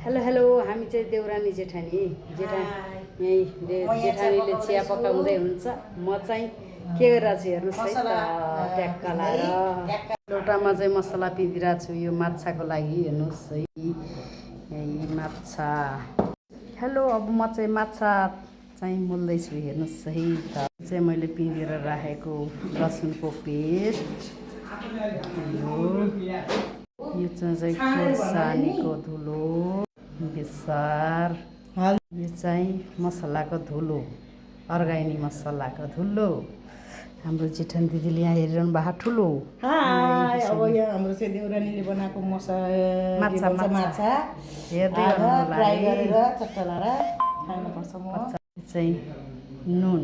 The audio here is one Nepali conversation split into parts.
हेलो हेलो हामी चाहिँ देउरानी जेठानी यहीँ जेठानीले चिया पकाउँदै हुन्छ। म चाहिँ के गरिरहेको छु हेर्नुहोस् है त, ट्याक्क लाएर लोटामा चाहिँ मसला पिँधिरहेको छु यो माछाको लागि। हेर्नुहोस् है, यही माछा। हेलो, अब म चाहिँ माछा चाहिँ मोल्दैछु। हेर्नुहोस् है त, चाहिँ मैले पिँधेर राखेको लसुनको पेस्ट, यो चाहिँ खोर्सानीको धुलो, बेसार, यो चाहिँ मसलाको धुलो, अर्ग्यानिक मसलाको धुलो। हाम्रो जेठन दिदीले यहाँ हेरिरहनु भएको ठुलो। अब यहाँ हाम्रो चाहिँ देउरानीले बनाएको माछा हेर्दै फ्राई गरेर चट्टा लाएर खानुपर्छ। म चाहिँ नुन,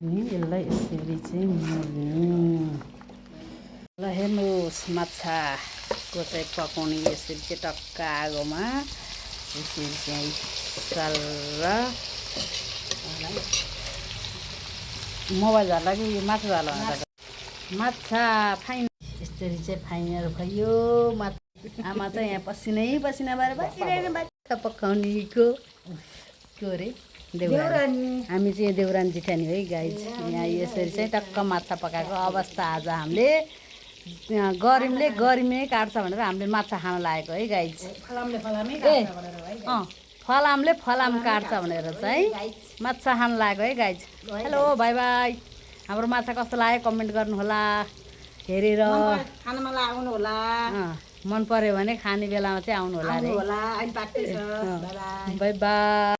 यसलाई यसरी चाहिँ मोल्नु। ल हेर्नुहोस्, माछाको चाहिँ पकाउने यसरी चाहिँ टक्क आगोमा यसरी चाहिँ चल्र मोबाइल झार्ला कि यो माछा झार्ला भनेर माछा फाइन यसरी चाहिँ फाइनल भयो। आमा चाहिँ यहाँ पसिना भएर बसिरहेको माछा पकाउनेको के अरे देउरानी। हामी चाहिँ देउरानी जेठानी है गाइज। यहाँ यसरी चाहिँ टक्क माछा पकाएको अवस्था। आज हामीले गरिमले काट्छ भनेर हामीले माछा खान लागेको है गाइज। फलामले फलाम काट्छ भनेर चाहिँ माछा खान लागेको है गाइज। Hello, by by. हाम्रो माछा कस्तो लाग्यो कमेन्ट गर्नुहोला। हेरेर खानामा आउनु होला, मन पर्यो भने खाने बेलामा चाहिँ आउनु होला। By by. By by.